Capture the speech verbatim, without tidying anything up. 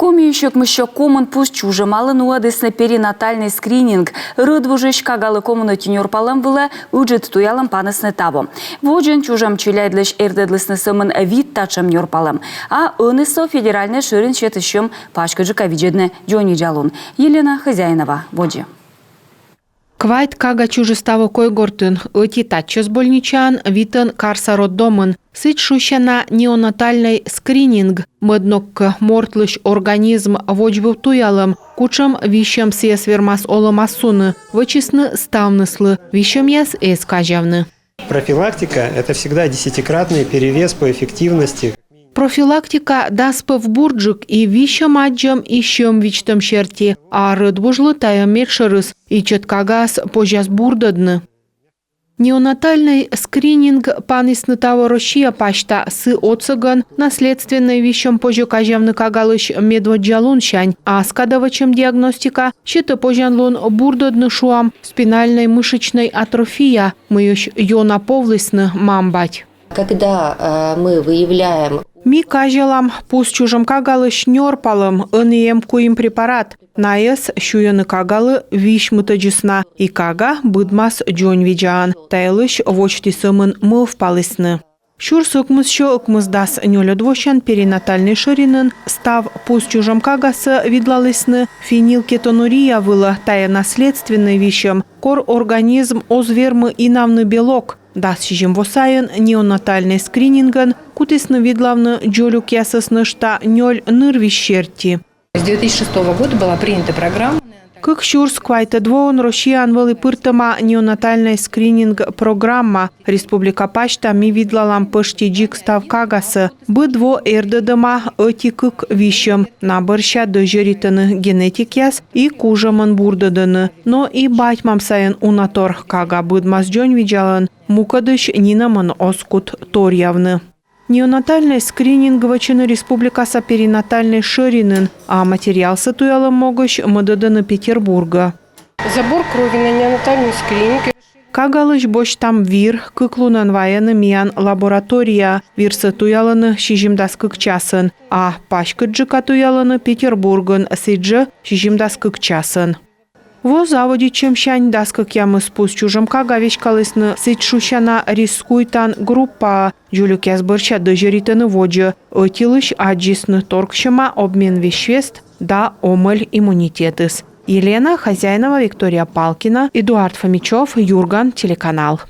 Комиысь ӧкмыссё комын пусь чужӧмалы нуӧдісны перинатальнӧй скрининг. Рӧдвужысь кагалы комын ӧти нёрпалӧм вылӧ ыджыд туялӧм панісны таво. Водзын чужӧм челядьлысь эрдӧдлісны сӧмын вит татшӧм нёрпалӧм. А ӧні со федеральнӧй шӧрин сетіс сьӧм паськыдджыка видзӧдны дзоньвидзалун. Елена Хозяинова водзӧ. Квайт кага чужис таво Койгортын, ӧти татчӧс больничаын, витӧн карса роддомын. Сідз шусяна неонатальнӧй скрининг, мӧд ног кӧ мортлысь организм водзвыв туялӧм, кутшӧм висьӧм сійӧс вермас олӧмас суны, вӧчисны ставныслы, висьӧмъяс эз казявны. Профилактика — это всегда десятикратный перевес по эффективности. Профилактика дас пӧв бурджык и висьӧм аддзӧм, и сьӧм видзтӧм серти, а рӧдвужлы тайӧ медшӧрыс, ичӧт кагаӧс позяс бурдӧдны. Неонатальнӧй скрининг панісны таво Россия пасьта, сы отсӧгӧн наследственнӧй висьӧм позьӧ казявны кагалысь медводдза лунсянь, ас кадӧ вӧчӧм диагностика сетӧ позянлун бурдӧдны, шуам, спинальнӧй мышечнӧй атрофия, мыйысь ёна повлісны мам-бать. Когда э, мы выявляем... Ми казялам пусь чужӧм кагалысь нёрпалӧм, ӧні эм куим препарат. Найӧс сюйӧны кагалы висьмытӧдзыс на, и кага быдмас дзоньвидзаӧн. Та йылысь водзті сӧмын мӧвпалісны. Сюрс ӧкмыссё ӧкмысдас нёльӧд восянь перинатальнӧй шӧринын став пусь чужӧм кагасӧ видлалісны фенилкетонурия вылӧ, тайӧ наследственнӧй висьӧм, кор организм оз вермы инавны белок. Дас сизим во сайын неонатальнӧй скринингӧн кутісны видлавны дзолюкъясӧс нӧшта нёль нырвизь серти. С две тысячи шестого года была принята программа. Кык сюрс квайтӧд воын Россияын вӧлі пыртӧма неонатальнӧй скрининг программа. Республика пасьта ми видлалам пӧшти дзик став кагасӧ. Быд во эрдӧдӧма ӧти-кык висьӧм. На бӧрся дӧзьӧритӧны генетикъяс и кужӧмӧн бурдӧдӧны. Но и бать-мам сайын уна тор: кага быдмас дзоньвидзалӧн, мукӧдысь нинӧмӧн оз кут торъявны. Неонатальнӧй скрининг вӧчӧны республикаса перинатальнӧй шӧринын, а материалсӧ туялӧм могысь мӧдӧдӧны Петербургӧ. Забор крови на неонатальный скрининг. Кагалысь босьтам вир кык лунӧн вайӧны миян лабораторияӧ. Вирсӧ туялӧны сизимдас кык часӧн, а паськыдджыка туялӧны Петербургын, сідзжӧ сизимдас кык часӧн. Во заводитчӧмсянь дас кӧкъямыс пусь чужӧм кага веськалісны сідз шусяна рискуйтан группаӧ. Дзолюкъяс бӧрся дӧзьӧритӧны водзӧ. Ӧтилысь аддзисны торксьӧма обмен веществ да омӧль иммунитетыс. Елена Хозяинова, Виктория Палкина, Эдуард Фомичёв, «Юрган» телеканал.